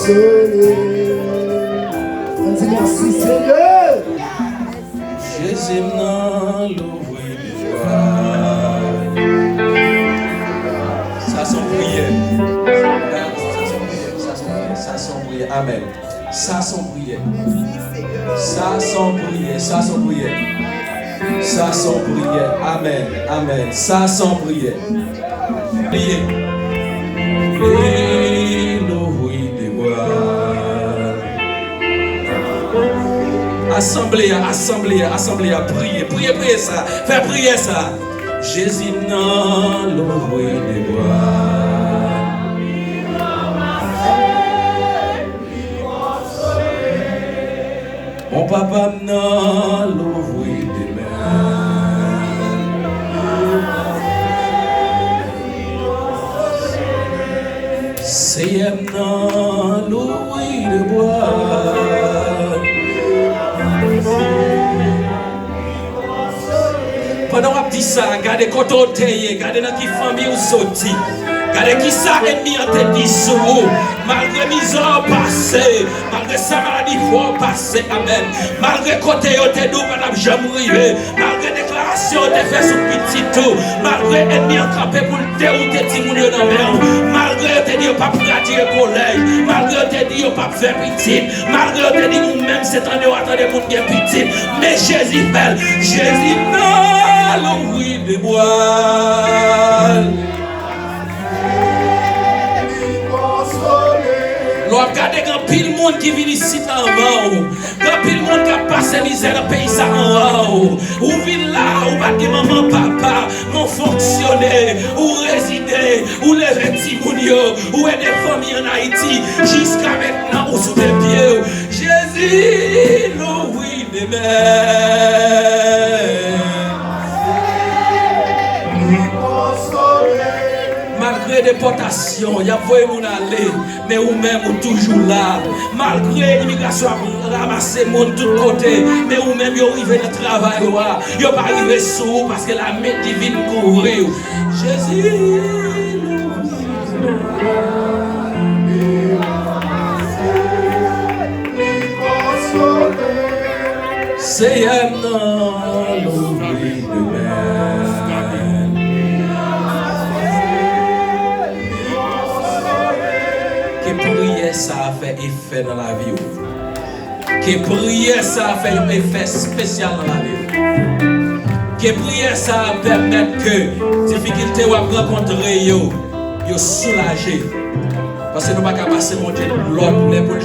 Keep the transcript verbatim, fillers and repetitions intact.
Ann di mèsi, Senyè. Jezi m nan louvri dèbwa. Sa se yon priyè. Sa se yon priyè. Sa se yon priyè. Sa se yon priyè. Amèn. Sa se yon priyè. Sa se yon priyè. Sa se yon priyè. Sa se yon priyè. Amèn. Amèn. Sa se yon priyè. Priye. Li louvri dèbwa. Asanble a, asanble a, asanble a, priye, priye, priye sa. Fè priyè sa. Jezi m nan louvri dèbwa. Bon papa m nan louvri dèbwa. Seyè m nan louvri dèbwa. Pandan w ap di sa, gade kote w te ye, gade nan ki fanmi w soti, gade ki sa ènmi an te di sou ou. Malgre mizè w pase, malgre sa maladi fè w pase, amèn. Malgre kote yo te di w pa t ap janm rive, malgre deklarasyon yo te fè sou pitit ou, malgre ènmi an kanpe pou l dewoute timoun yo nan men w, malgre yo te di yo p ap gradye kolèj, malgre yo te di yo p ap fè pitit, malgre yo te di ou menm se tande w a tande moun gen pitit, men Jezi fè l. Jezi nan louvri dèbwa. Lè w ap gade, gen anpil moun ki vin isit anvan w. Gen anpil moun k ap pase mizè nan peyi sa anvan w. Ou vin la, ou pa t gen manman, papa, men w fonksyone, ou rezide, ou leve timoun yo, ou ede fanmi ann Ayiti. Jiska mentnan, ou sou de pye w. Jezi, louvri de men. Malgre depòtasyon, y ap voye moun ale, men ou menm ou toujou la. Malgre imigrasyon ap ranmase moun tout kote, men ou menm yo rive nan travay ou a, yo pa rive sou ou paske lame diven kouvri w. Jezi, Seyè m nan louvri de men. Ke priyè sa a fè efè nan lavi w. Ke priyè sa a fè yon efè espesyal nan lavi w. Ke priyè sa a pèmèt ke difikilte w ap rankontre yo, yo soulaje. Paske nou pa ka pase Bondye lòt lè pou l